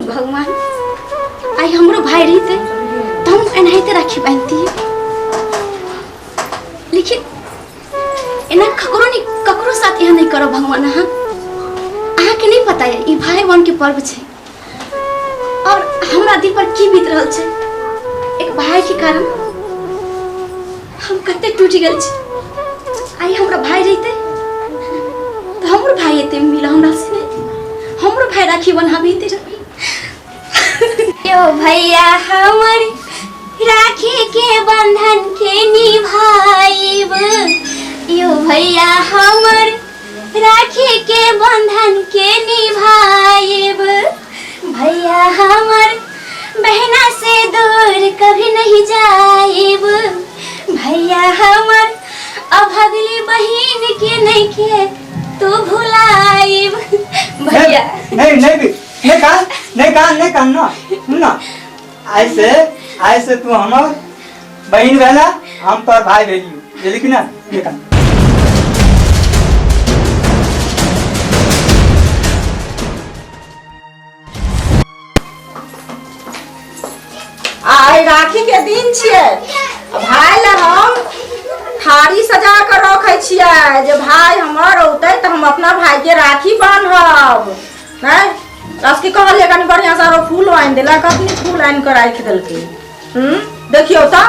भगवान आइ हमरो भाई रहिते तऽ हम एनाहिते राखी बान्हितियै, लेकिन एना ककरो नहीं, ककरो साथ एहन नहीं करो भगवान। अहाँके नहीं पता है ई भाई बहन के पर्व छै और हमरा दिल पर की बीत रहल छै। एक भाई के कारण हम कते टूटि गेल छी। आइ हमरा भाई रहिते तऽ हमरो भाई एते मिल हमरा से नहीं, हमरो भाई राखी बन्हाबैते रहे। यो भैया हमर राखी के बंधन के निभाइब, यो भैया हमर राखी के बंधन के निभाइब, भैया हमर बहना से दूर कभी नहीं जाइब, भैया हमर अभगली बहिन के नहीं के तू भुलाइब भैया। नहीं नहीं भी नहीं कान, नहीं कान, नहीं कान ना, सुन ना, ऐसे ऐसे तू हमर बहिन भेला, हम तोर भाई भेलियो, बुझली कि ना? नहीं कान। आइ राखी के दिन छियै, भाई ला हम थारी सजा के रखै छियै जे भाई हमर औतै तऽ हम अपना भाई के राखी बान्हब। नहि रसकी कहलियै कनि बढ़िआँ से आरो फूल आनि देलक, अपने फूल आनि कऽ राखि देलकै। देखियौ तऽ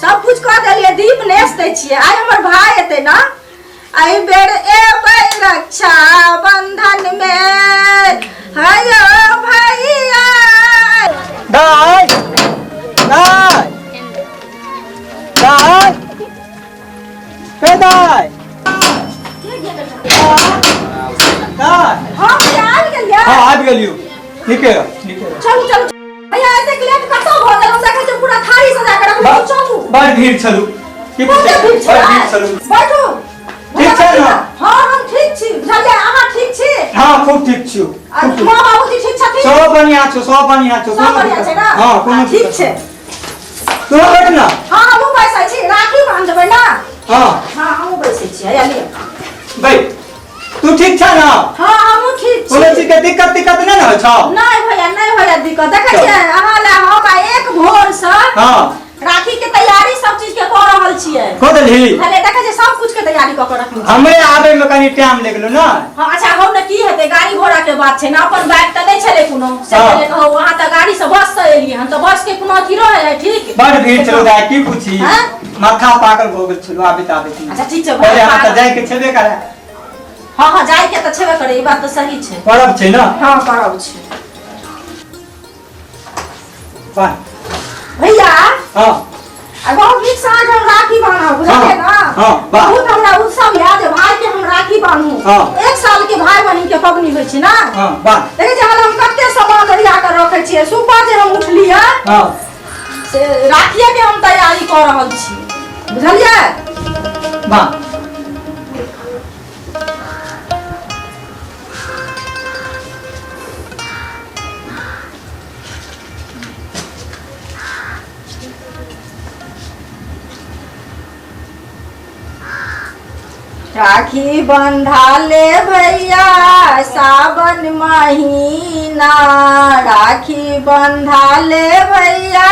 सब कुछ कऽ देलियै, दीप नेस दै छियै। आइ हमर भाई एतै ना, एहि बेर एबै रक्षा बंधन में हयो भैया। दाय दाय दाय हे दाय दाय। हाँ भैया आबि गेलियै। हाँ आबि गेलियो, नीके रह, नीके रह। चलू चलू भैया, एतेक लेट कतऽ भऽ गेल? हम देखै छियै पूरा थारी सजा कऽ रखने छी, चलू। बड़ भीड़ छलू की बहुते पूछै? भीड़ बड़ भीड़ छलै। छलू। बैठू। ठीक छै ने? हाँ हम ठीक छी, बुझलियै? अहाँ ठीक छी? हाँ खूब ठीक छी। आ माँ बाबूजी ठीक छथिन? सब बढ़िया छौ, सब बढ़िया छौ। सब कोनो बढ़िया दिक्कत छै ना? हाँ कोनो हाँ, ठीक दिक्कत छै। तू बैठ ना। हाँ हमहूँ बैसै छी, राखी बान्ह देबै ना? हाँ। हाँ हमहूँ बैसै छी, हैया लिअ। बैठ। तू ठीक छ ना? हाँ हमहूँ ठीक छी। कोनो चीज के दिक्कत तिक्कत नहीं ना होइ छौ? नहीं भैया, नहीं भैया दिक्कत। देखै चल। छियै अहाँ लए हम आइ एक भोर से हाँ राखी के तैयारी सब चीज के कऽ रहल छियै। कऽ देलही? भले देखै छियै सब कुछ के तैयारी कऽ के रखने छियै। हमरे आबे में कनी टाइम लागि गेलो ना। हाँ अच्छा हौ ने, की हेतै, गाड़ी घोड़ा के बात छै ना, अपन बाइक तऽ नहि छलै कोनो से। हाँ। पहिले कहू अहाँ तऽ गाड़ी से बस से एलियै हन, तऽ बस के कोनो अथी रहै है? ठीक बड़ भीड़ छलो दाय, की पूछी, हाँ? माथा पागल भऽ गेल छलो आबैत आबैत। अच्छा ठीक छै। पहिले अहाँ तऽ भाई जाय के छेबे करे। हाँ हाँ जाय के तऽ छेबे करे, ई बात तऽ सही छै। परब छै ना? हाँ परब छै। वाह। भैया। हाँ। आ बहुत नीक से अहाँके हम राखी बान्हब, बुझलियै ना? हाँ, वाह। बहुत हमरा उत्सव यऽ जे भाई के हम राखी बान्हू। हाँ। एक साल के भाई बहिन के पबनी होइ छै ना? हाँ, वाह। देखै छियै हम कते सामान ओरिया कऽ रखै छियै। सुबह जे हम उठलियै हाँ। से राखिए के हम तैयारी कऽ रहल छी, बुझलियै? वाह। राखी बंधा ले भैया सावन महीना, राखी बंधा ले भैया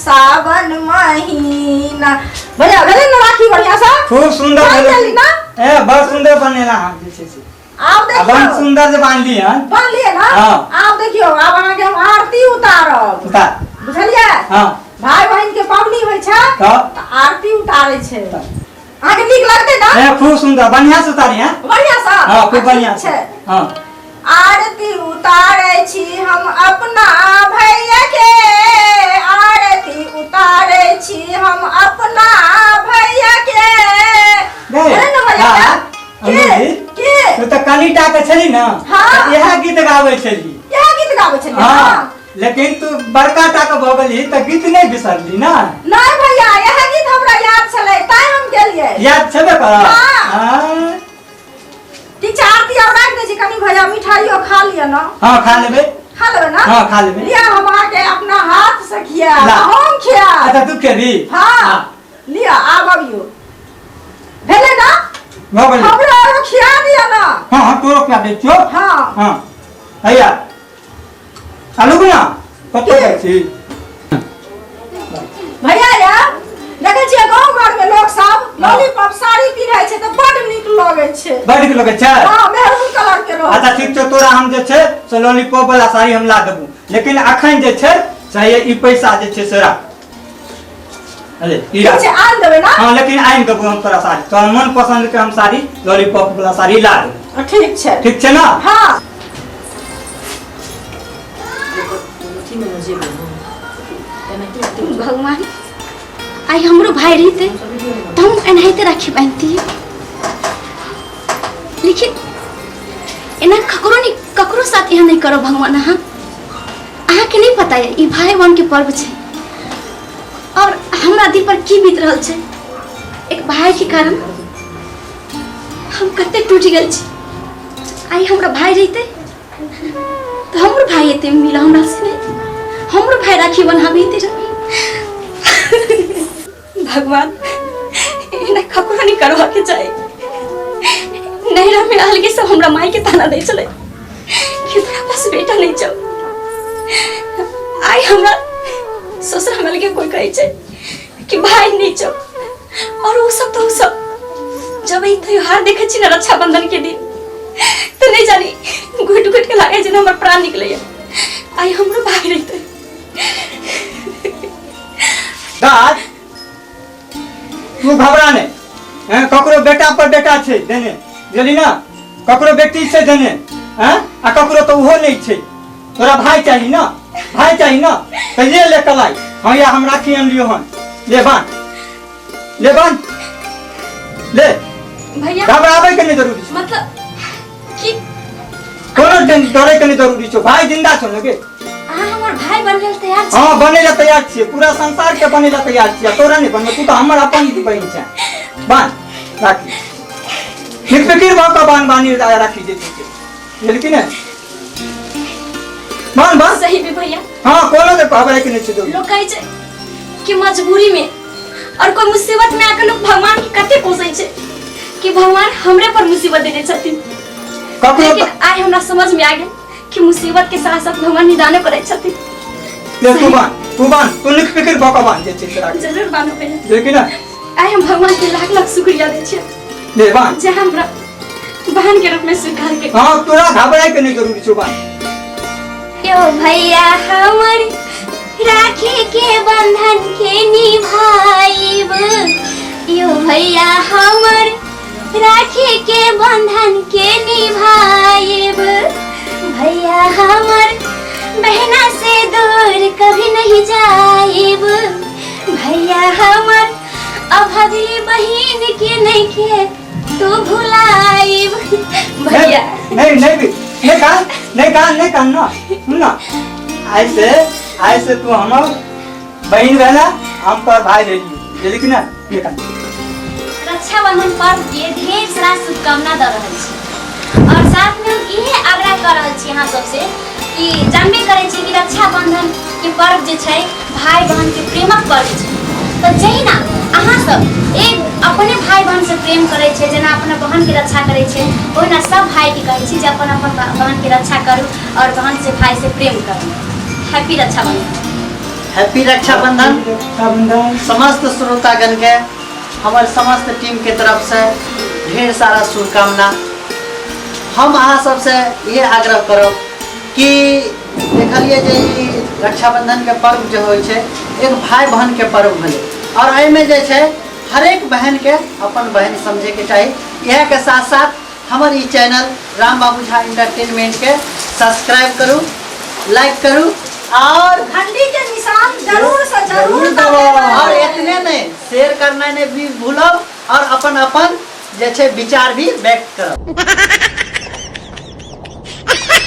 सावन महीना। भैया भेलै ने राखी बढ़िया से? खूब सुंदर बन भेलै। गेली ना? ए बड़ सुंदर बनेला हन जे छै से। आब आ बड़ देखियौ सुंदर जे बांधली हन। बांधलियै ना? हाँ। आब देखियौ, आब अहाँके हम आरती उतारब। उतार। बुझलियै? हाँ। भाई बहिन के पबनी होइ छै तऽ? तऽ आरती उतारै छै। अहाँके नीक लगतै ना? ए खूब सुंदर, बढ़िया से उतारी हैं। बढ़िया से? हाँ, खूब बढ़िया ठीक छै। हाँ। आरती उतारै छी हम अपना भैया के, आरती उतारै छी हम अपना भैया के। गए? भेलै ने भैया? हाँ, के? अंगूरी? के? तू तऽ कनिटा के छली ना? हाँ। तऽ इएह गीत गाबै छली। इएह गीत गाबै छली? हाँ। हाँ। लेकिन तू बड़का टा के भऽ गेलही तऽ गीत नहि बिसरली ना? नहि भैया, इएह गीत हमरा याद छलै तैं हम गेलियै। याद छेबे करऽ? हाँ। हाँ। ठीक छै, आरती आर राखि दै छी। कनि भैया मिठाइयो खा लिअ ना। हाँ खा लेबै। खा लेबै ना? हाँ, खा लेबै। लिअ, हम अहाँके अपना हाथ से खियाएब। ला। हम खियाएब। अच्छा तू खेबी? हाँ। हाँ। लिअ, आब अबियौ। भेलै ना? भऽ गेलै। हमरा आरो खिया दिअ ना। हाँ हाँ, तोरो खिया दै छियौ। हाँ। हाँ भैया। आलू ना कतऽ जाइ छी? भैया या देखै छियै गाँव घर में लोग सब लॉलीपॉप साड़ी पिन्है छै तऽ बड नीक लगै छै। बड नीक लगै छै। हँ, मेरून कलर के रहै। अच्छा ठीक छौ, तोरा हम जे छै से लॉलीपॉप वाला साड़ी हम ला देबू, लेकिन अखन जे छै से हे ई पैसा जे छै से राख। अरे ई ठीक राख। छै, आनि देबै ना? हाँ, लेकिन आनि देबू हम तोरा साड़ी, तोरा मन पसंद के हम साड़ी लॉलीपॉप वाला साड़ी ला देबू। हँ, ठीक छै। ठीक छै ना? हाँ। भगवान, आइ हमरो भाई रहिते तऽ हम एनाहिते राखी बान्हितियै, लेकिन एना ककरो नहि, ककरो साथ एहन नहि करब भगवान। अहाँके नहि पता यऽ ई भाई बहनके पर्व छै और हमरा दिल पर की बीत रहल छै। एक भाई के कारण हम कते टूटि गेल छी। आइ हमरा भाई रहिते तऽ हमरो भाई एते मिल हमरा से नहि, हमरो भाई राखी बन्हाबैते रहे। भगवान, एना ककरो नहीं करवा के चाही। नैहरा में अलगे सब हमरा माई के ताना दै छलै कि तोरा पास बेटा नहीं छौ। आइ हमरा ससुरा में अलगे कोई कहै छै कि भाई नहीं छौ। और वो सब तो वो सब जब ई त्योहार देखे छी ना रक्षाबंधन के दिन, तो नहीं जानी घुट घुट के लागे जेना हमर प्राण निकलैया। आइ हमरो भाई रहिते। दाद, तू घबरा नहीं हैं, ककरो बेटा पर बेटा छै देने, बुझली ना? ककरो बेटी छै देने हैं, आ ककरो तो ओहो नहीं छै। तोरा भाई चाही ना? भाई चाही ना? तो ये ले कलाई। हाँ, या हम राखी अनलियो हन, ले बांध, ले बांध ले। भैया, घबराबै के नहीं जरूरी छै। मतलब कि कोनो डरे के नहीं जरूरी छै, भाई जिंदा छौ ने गे। अहाँ हमर भाई बन लेल तैयार छी? हाँ, बने ला तैयार छियै, पूरा संसार के बने ला तैयार छियै। तोरा नहीं बनबे, तू तो हमर अपन बहिन छै। बांध राखी, निफिकिर भऽ कऽ बांध, बानी राखी जे छै, बुझली कि नहि? बांध बांध। सही भी भैया? हाँ, कोनो के घबराय के नहीं छै जरूरी। लोग कहै छै कि मजबूरी में और कोई मुसीबत में आकर लोग भगवान के कते कोसै छै कि भगवान हमरे पर मुसीबत देने छथिन, ककरो लेकिन आइ हमरा समझ में आ गेल कि मुसीबत के साथ साथ भगवान निदानो करै छथिन। ले तू बांध, तू बांध, तू निफिकिर भऽ कऽ बांध जे छै से राखी। जरूर बांधो भैया। बुझली कि नहि? आइ हम भगवान के लाख लाख शुक्रिया दै छियै ले बांध, जे हमरा बहन के रूप में स्वीकार के। हाँ, तोरा घबराय के नहीं जरूरी छौ, बांध। यो भैया, हमर राखी के बंधन के निभाइब। यो भैया, हमर राखी के बंधन के निभाइब। भैया, हमर बहना से दूर कभी नहीं जाइब। भैया, हमर अभगली बहिन के नहीं के तू भुलाइब भैया। नहीं नहीं भी नहीं कान, नहीं कान, नहीं कान ना, सुन ना, ऐसे ऐसे तू हमर बहिन भेला, हम तोहर भाई भेलियो, बुझली कि ना? नहीं कान। रक्षाबंधन पर्व के ढेर सारा शुभकामना दऽ रहल छी और साथ में हम इहे आग्रह कर रहल छी अहाँ सबसे कि जानबे करै छी कि रक्षाबंधन के पर्व जे छै भाई बहन के प्रेमक पर्व छै, तऽ जहिना अहाँ सब एक अपने भाई बहन से प्रेम करै छै, जेना अपना बहन के रक्षा करै छै, ओहिना सब भाई के कहै छी जे अपन अपन बहन के रक्षा करू और बहन से भाई से प्रेम करू। हैप्पी रक्षाबंधन। हैप्पी रक्षाबंधन। रक्षाबंधन। समस्त श्रोतागण के हमर समस्त टीम के तरफ से ढेर सारा शुभकामना। हम अहाँ सबसे ये आग्रह करब कि देखलिए जे ई रक्षाबंधन के पर्व जे होइ छै एक भाई बहन के पर्व भेलै और एहिमे जे छै हरेक बहन के अपन बहन समझे के चाही। इएह के साथ साथ हमर ई चैनल राम बाबू झा एंटरटेनमेंट के सब्सक्राइब करू, लाइक करू और घंटी के निशान जरूर से जरूर जरूर दबाउ। दबाउ। और इतने नहीं शेयर करना नहीं भी भूलब और अपन अपन जे छै विचार भी व्यक्त करब।